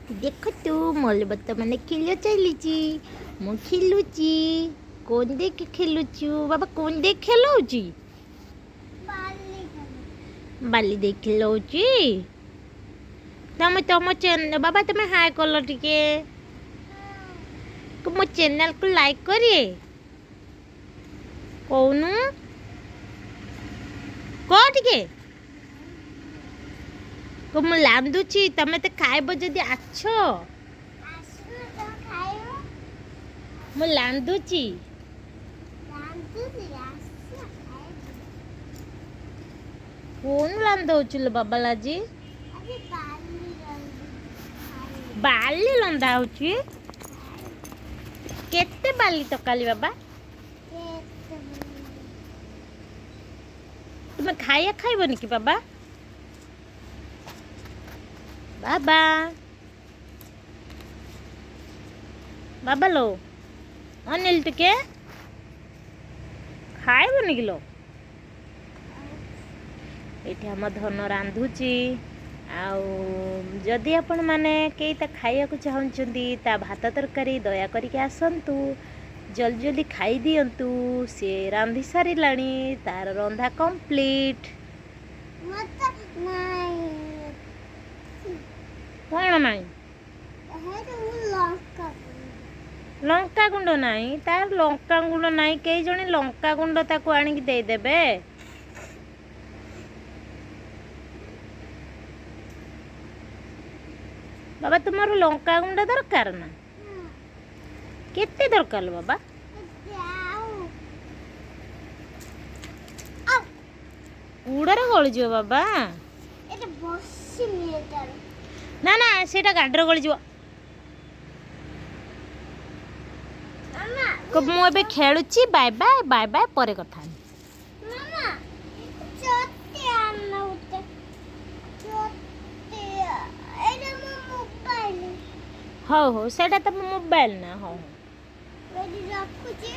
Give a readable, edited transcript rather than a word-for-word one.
ଦେଖନ୍ତୁ, ମୋର ବର୍ତ୍ତମାନ ଖେଳ ଚାଲିଛି। ମୁଁ ଖେଲୁଛି। କଣ ଦେଖି ଖେଲୁଛୁ ବାବା? କଣ ଦେଖି ଖେଲଉଛି? ବାଲି ଦେଇ ଖେଲଉଛି। ତମେ ତମ ବାବା, ତମେ ହାଏ କଲ ଟିକେ। ମୋ ଚ୍ୟାନେଲକୁ ଲାଇକ୍ କରିଏ କହୁନୁ, କହ ଟିକେ। ମୁଁ ରାନ୍ଧୁଛି, ତମେ ତ ଖାଇବ ଯଦି ଆଛ। ମୁଁ ରାନ୍ଧୁଛି। କଣ ରାନ୍ଧଉଛୁ ଲୋ ବାବା? ଆଜି ବାଲି ରନ୍ଧା ହଉଛି। କେତେ ବାଲି ତକାଲି ବାବା? ତୁମେ ଖାଇବା ଖାଇବନି କି ବାବା? ବାବା, ବାବା ଲୋ, ଅନିଲ, ଟିକେ ଖାଇବନି କି ଲୋ? ଏଇଠି ଆମ ଧନ ରାନ୍ଧୁଛି। ଆଉ ଯଦି ଆପଣମାନେ କେହି ତା ଖାଇବାକୁ ଚାହୁଁଛନ୍ତି ତା ଭାତ ତରକାରୀ, ଦୟା କରିକି ଆସନ୍ତୁ, ଜଲ୍ଦି ଜଲ୍ଦି ଖାଇଦିଅନ୍ତୁ। ସିଏ ରାନ୍ଧି ସାରିଲାଣି, ତାର ରନ୍ଧା କମ୍ପ୍ଲିଟ୍। କ'ଣ ନାହିଁ? ଲଙ୍କା ଗୁଣ୍ଡ ନାହିଁ ତାର, ଲଙ୍କା ଗୁଣ୍ଡ ନାହିଁ। କେହି ଜଣେ ଲଙ୍କା ଗୁଣ୍ଡ ତାକୁ ଆଣିକି ଦେଇଦେବେ। ବାବା, ତୁମର ଲଙ୍କା ଗୁଣ୍ଡ ଦରକାର ନା? କେତେ ଦରକାର ବାବା? ଗୁଡ଼ରେ ଗଳିଯିବ ବାବା। ନା ନା, ସେଇଟା ଗାଡ଼ିରେ ଗଳିଯିବ। ମୁଁ ଏବେ ଖେଳୁଛି। ବାଏ ବାଏ, ବାଏ ବାଏ, ପରେ କଥା। ହଉ ହଉ, ସେଇଟା ତମ ମୋବାଇଲ ନା? ହଉ ହଉ। ରଖୁଛି।